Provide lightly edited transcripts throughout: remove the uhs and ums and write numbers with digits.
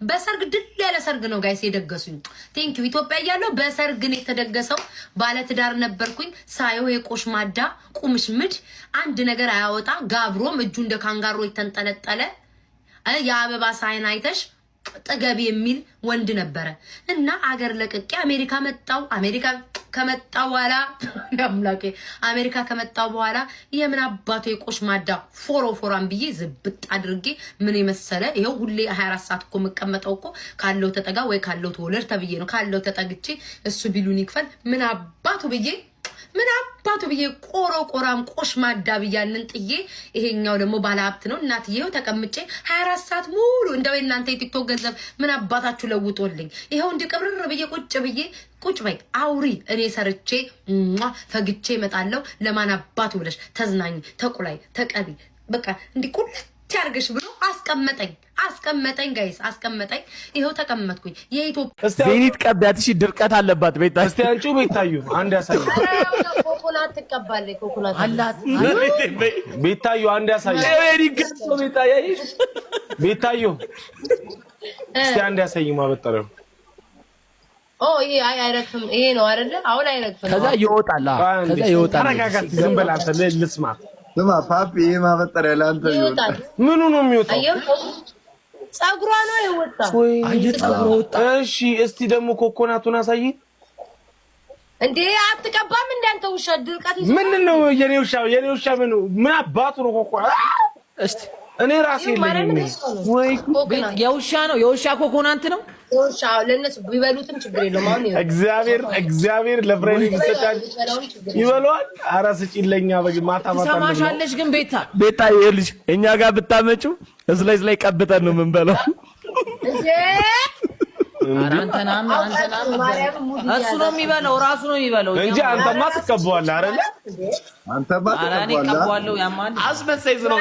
በሰርግ ድል ያለ ሰርግ ነው guys የደገሱኝ። Thank you። ኢትዮጵያ እያለሁ በሰርግ ነው የተደገሰው። ባለትዳር ነበርኩኝ። ሳየው የቆሽማዳ ቁምሽምድ አንድ ነገር አያወጣ፣ ጋብሮም እጁ እንደ ካንጋሮ የተንጠለጠለ፣ የአበባ ሳይን አይተሽ ጥገብ የሚል ወንድ ነበረ። እና አገር ለቅቄ አሜሪካ መጣው። አሜሪካ ከመጣው በኋላ፣ አምላኬ፣ አሜሪካ ከመጣው በኋላ የምን አባቱ የቆሽማዳ ፎሮ ፎራን ብዬ ዝብጥ አድርጌ ምን የመሰለ ይኸው ሁሌ 24 ሰዓት እኮ የምቀመጠው እኮ ካለው ተጠጋ ወይ ካለው ተወለድ ተብዬ ነው። ካለው ተጠግቼ እሱ ቢሉን ይክፈል ምን አባቱ ብዬ፣ ምን አባቱ ብዬ ቆሮ ቆራም ቆሽማዳ ብያንን ጥዬ ይሄኛው ደግሞ ባለሀብት ነው እናትዬው ተቀምጬ 24 ሰዓት ሙሉ። እንደው የእናንተ የቲክቶክ ገንዘብ ምን አባታችሁ ለውጦልኝ ይኸው እንዲህ ቅብርር ብዬ ቁጭ ብዬ፣ ቁጭ በይ አውሪ፣ እኔ ሰርቼ ፈግቼ እመጣለሁ። ለማን አባቱ ብለሽ ተዝናኝ፣ ተቁላይ፣ ተቀቢ፣ በቃ እንዲህ ቁልት ያርግሽ ብሎ አስቀመጠኝ፣ አስቀመጠኝ፣ guys አስቀመጠኝ። ይኸው ተቀመጥኩኝ። የኢትዮጵያ ዜኒት ቀቢያት። እሺ፣ ድርቀት አለባት ቤታ። እስቲ አንቺ ቤታዩ አንድ ያሳዩ። ኮኮናት ትቀባለች። ኮኮናት አላት። ቤታዩ አንድ ያሳዩ። ቤታዩ እስቲ አንድ ያሳይ ማበጠሪያው። ኦ ይሄ አይ አይረግፍም። ይሄ ነው አይደለ? አሁን አይረግፍም። ከዛ ይወጣል። ከዛ ይወጣል። ተረጋጋት። ዝም በል አንተ፣ ልስማት። ስማ ፓፒ፣ ይሄ ማበጠሪያ ለአንተ ይወጣል። ምኑ ነው የሚወጣው? አየው፣ ፀጉሯ ነው የወጣው። አየህ፣ ፀጉሯ ወጣ። እሺ፣ እስቲ ደግሞ ኮኮናቱን አሳይ። እንዴ፣ አትቀባም? እንዳንተ ውሻ ድርቀት ይዞ ምንድን ነው የኔ ውሻ? የኔ ውሻ ምን ምን አባቱ ነው ኮኮናት? እስቲ እኔ ራሴ የለኝም ወይ የውሻ ነው፣ የውሻ ኮኮናንት ነው። የውሻ ለእነሱ ቢበሉትም ችግር የለውም። አሁን እግዚአብሔር እግዚአብሔር ለፍሬ ቢሰጣል ይበለዋል። ኧረ ስጪኝ ለኛ በግ ማታ ማታ ትሰማሻለሽ ግን ቤታ። ቤታ ይኸውልሽ፣ እኛ ጋር ብታመጪው slice ላይ ቀብተን ነው የምንበላው። አንተናም አንተናም እሱ ነው የሚበላው፣ ራሱ ነው የሚበላው እንጂ አንተማ ትቀበዋለህ አይደለ? አንተማ ኧረ እኔ ትቀባዋለህ። እቀባዋለሁ። ያማል። አስመሳይ ነው።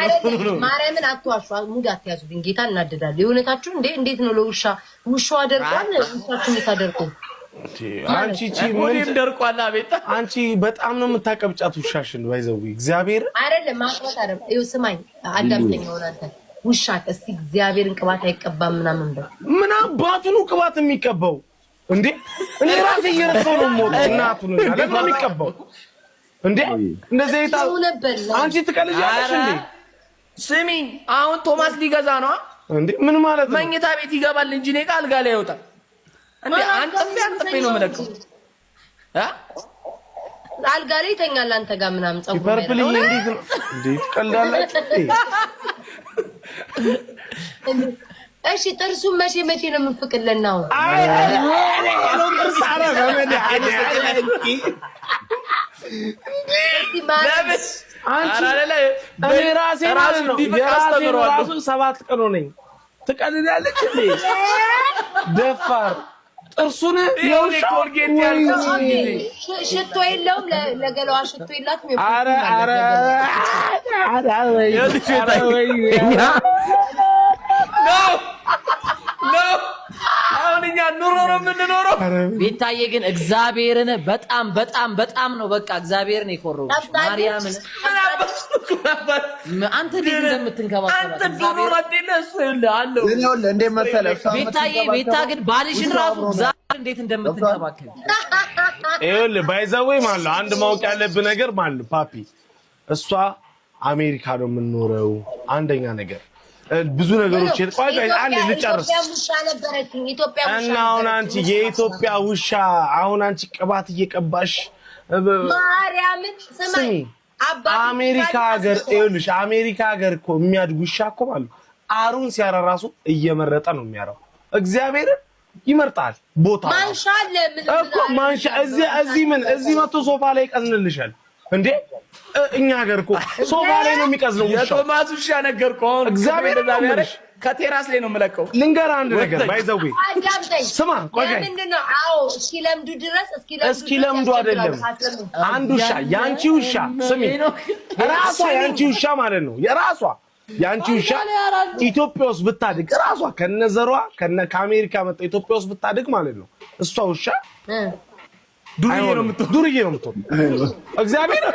ማርያምን አትዋሹ፣ ሙድ አትያዙብኝ። ጌታ እናደዳለሁ። የእውነታችሁ እንዴ! እንዴት ነው ለውሻ ውሻው አደርቋል፣ ውሻችሁ የምታደርቁ? አንቺ ቺ ሆዴም ደርቋል። ቤታ። አንቺ በጣም ነው የምታቀብጫት ውሻሽን። By the way እግዚአብሔር አይደለም ማቅበት አይደለም። ይኸው ስማኝ፣ አዳምጠኝ። ሆነ አንተ ውሻ እስቲ እግዚአብሔርን ቅባት አይቀባም ምናምን በል። ምን አባቱ ነው ቅባት የሚቀባው እንዴ? እኔ ራሴ እየረሳሁ ነው የምወጣው። እናቱን ለምን ነው የሚቀባው እንዴ? እንደዚህ አይታ ነበር። አንቺ ትቀልጃለሽ እንዴ? ስሚ፣ አሁን ቶማስ ሊገዛ ነው እንዴ? ምን ማለት ነው? መኝታ ቤት ይገባል እንጂ እኔ ጋር አልጋ ላይ አይወጣም። እንዴ፣ አንጥፌ አንጥፌ ነው የምለቀው እ አልጋ ላይ ይተኛል አንተ ጋር ምናምን ፀጉር purple እንዴት ነው እንዴ? ትቀልዳላችሁ እንዴ? እሺ፣ ጥርሱን መቼ መቼ ነው የምንፍቅልን አሁን? አይ ጥርስ አረ በመድኃኒዓለም። ለምን? አንቺ እኔ ራሴ ማለት ነው የራሴን ራሱ 7 ቀን ሆነኝ። ትቀልዳለች እንዴ? ደፋር ጥርሱን የውሻ ኮልጌት። ሽቶ የለውም፣ ለገለዋ ሽቶ የላትም። አረ አረ አረ ወይ አረ ወይ። No፣ አሁን እኛ ኑሮ ነው የምንኖረው። ቤታዬ ግን እግዚአብሔርን በጣም በጣም በጣም ነው በቃ እግዚአብሔርን የኮረሁብሽ። ማርያምን፣ አንተ እንዴት እንደምትንከባከባት። አንተ ዶሮ እሱ አለው። ግን ይኸውልህ እንዴት መሰለህ እሷ ቤታዬ፣ ቤታ ግን ባልሽን ራሱ እግዚአብሔር እንዴት እንደምትንከባከብ። ይኸውልህ by the way ማለት ነው አንድ ማወቅ ያለብህ ነገር ማለት ነው ፓፒ፣ እሷ አሜሪካ ነው የምንኖረው። አንደኛ ነገር ብዙ ነገሮች፣ ቆይ ቆይ አንድ ልጨርስ። እና አሁን አንቺ የኢትዮጵያ ውሻ አሁን አንቺ ቅባት እየቀባሽ ማርያምን ስማኝ፣ አሜሪካ ሀገር፣ ይኸውልሽ አሜሪካ ሀገር እኮ የሚያድግ ውሻ እኮ ማለት ነው አሩን ሲያራ ራሱ እየመረጠ ነው የሚያራው። እግዚአብሔርን ይመርጣል ቦታ። ማንሻ አለ ምን እኮ ማንሻ እዚህ ምን እዚህ መቶ ሶፋ ላይ ይቀዝንልሻል እንዴ? እኛ ሀገር እኮ ሶፋ ላይ ነው የሚቀዝነው ውሻው። የቶማስ ውሻ ነገርኩህ። አሁን እግዚአብሔር እንደዛ ቢያደርግ ከ terrace ላይ ነው የምለቀው። ልንገርህ አንድ ነገር by the way። አዳምጠኝ። ስማ ቆይ ቆይ። ምንድን ነው? አዎ እስኪለምዱ ድረስ እስኪለምዱ አይደለም። አንድ ውሻ ያንቺ ውሻ፣ ስሚ፣ ራሷ ያንቺ ውሻ ማለት ነው የራሷ ያንቺ ውሻ ኢትዮጵያ ውስጥ ብታድግ፣ ራሷ ከነዘሯ ከነ ከአሜሪካ መጣ ኢትዮጵያ ውስጥ ብታድግ ማለት ነው እሷ ውሻ ዱርዬ ነው የምትሆነው። ዱርዬ ነው የምትሆነው። እግዚአብሔር ነው።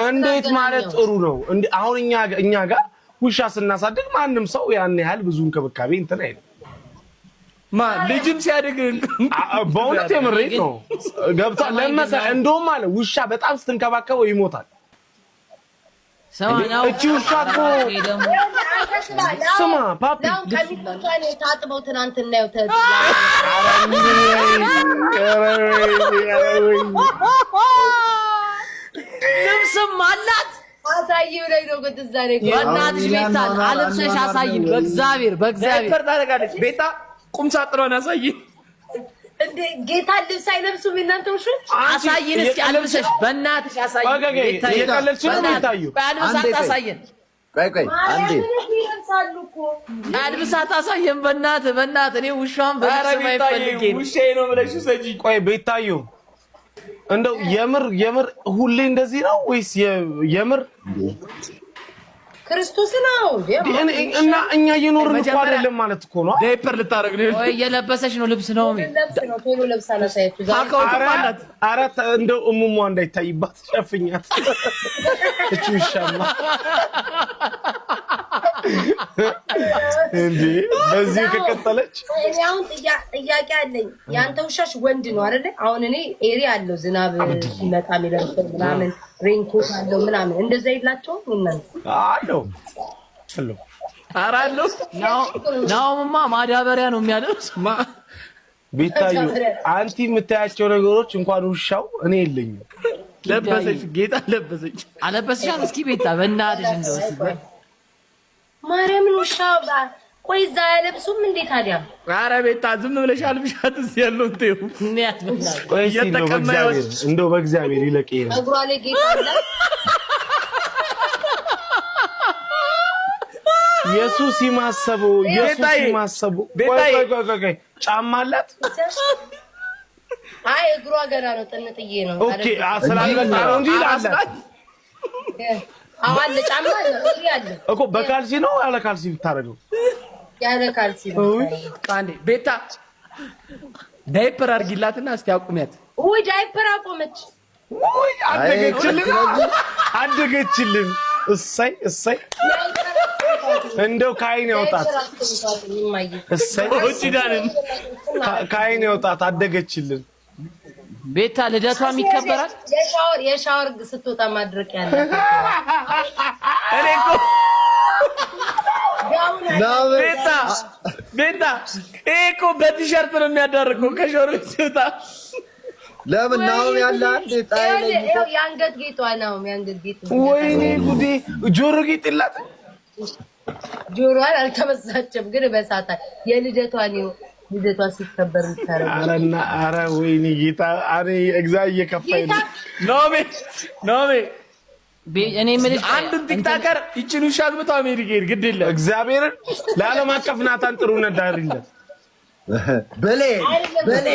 እንዴት ማለት ጥሩ ነው። አሁን እኛ ጋር ውሻ ስናሳድግ ማንም ሰው ያን ያህል ብዙ እንክብካቤ እንትን አይልም። ማ ልጅም ሲያድግ በእውነት የምሬት ነው። ገብቷል። ለመሰ እንደውም አለ ውሻ በጣም ስትንከባከበው ይሞታል። እቺ ውሻ እኮ ስማ ፓፒ ታጥበው ትናንትና ልብስም አላት። አሳይው ላይ ነው ዛሬ በእናትሽ ቤታ አልብሰሽ አሳይን። በእግዚአብሔር በእግዚአብሔር ዳይፐር ታደርጋለች ቤታ። ቁም ሳጥኗን አሳይን። እንዴ ጌታ ልብስ አይለብሱም እናንተ ውሾች። አሳይን እስኪ አልብሰሽ፣ በእናትሽ አሳይን። እየቀለድሽ ነው ቤታዩ። አልብሳት አሳይን። ቆይ ቆይ አንዴ ይለብሳሉ እኮ አልብሳት አሳየን። በእናትህ በእናትህ እኔ ውሻውን በልብስ ማይፈልግ ውሻዬ ነው ብለሽ ውሰጂ። ቆይ ቤታዩ እንደው የምር የምር ሁሌ እንደዚህ ነው ወይስ የምር ክርስቶስ ነው? እና እኛ እየኖርን እኮ አይደለም ማለት እኮ ነው። ዳይፐር ልታደርግ ነው ወይ? እየለበሰች ነው ልብስ ነው ነው ቶሎ ለብሳ ላሳያችሁ። ኧረ እንደው እሙሟ እንዳይታይባት ሸፍኛት። እቺ ውሻማ እንዴ በዚህ ከቀጠለች። እኔ አሁን ጥያቄ አለኝ። የአንተ ውሻሽ ወንድ ነው አይደለ? አሁን እኔ ኤሪ አለው ዝናብ ሲመጣ የሚለብሰው ምናምን raincoat አለው ምናምን እንደዛ የላቸውም? እናንተ አለው አለው ኧረ አለው። ናውምማ ማዳበሪያ ነው የሚያለብስ። ቤታዩ አንቲ የምታያቸው ነገሮች እንኳን ውሻው እኔ የለኝም። ለበሰች፣ ጌታ ለበሰች። አለበስሻል? እስኪ ቤታ በእናትሽ እንደው እስኪ ማርያምን ውሻ ቆይ፣ እዛ አያለብሱም እንዴ ታዲያ? ኧረ ቤታ ዝም ብለሽ አልብሻት። እዚህ ያለውን ተይው። እንደው በእግዚአብሔር ይለቅ። ይሄ እግሯ ላይ ጌታ አለ። ኢየሱስ ይማሰቡ፣ ኢየሱስ ይማሰቡ። ቆይ ቆይ ቆይ ቆይ፣ ጫማ አላት? አይ እግሯ ገና ነው፣ ጥንጥዬ ነው። okay፣ ስላልመጣ ነው እንጂ አላት አለ ጫማ አለ እኮ። በካልሲ ነው ያለ ካልሲ ብታደርገው ያለ ካልሲ ነው። አንዴ ቤታ ዳይፐር አድርጊላትና እስቲ አቁሚያት። ውይ ዳይፐር አቆመች። ውይ አደገችልን፣ አደገችልን። እሰይ እሰይ፣ እንደው ከዓይን ያውጣት። እሰይ ከዓይን ያውጣት። አደገችልን። ቤታ ልደቷም ይከበራል። የሻወር ስትወጣ ማድረቅ ያለ እኔ እኮ ቤታ ቤታ ይሄ እኮ በቲሸርት ነው የሚያዳርገው ከሻወር ቤት ሲወጣ። ለምን ነው ያለ አንድ የአንገት ጌጧ ነው የአንገት ጌጥ። ወይኔ ጉዴ! ጆሮ ጌጥ የላትም። ጆሮዋን አልተመሳቸም፣ ግን በሳታል። የልደቷን ልደቷ ሲከበር የምታደርገው። ኧረ ኧረ ወይኔ ጌታ! ኧረ እግዚአብሔር እየከፋኝ ነው። ኖሜ ኖሜ እኔ የምልሽ አንዱን TikToker ይችን ውሻ አግብቶ አሜሪካ ሄድ ግድ የለም። እግዚአብሔርን ለዓለም አቀፍ ናታን ጥሩነት ዳሪለት በሌ በሌ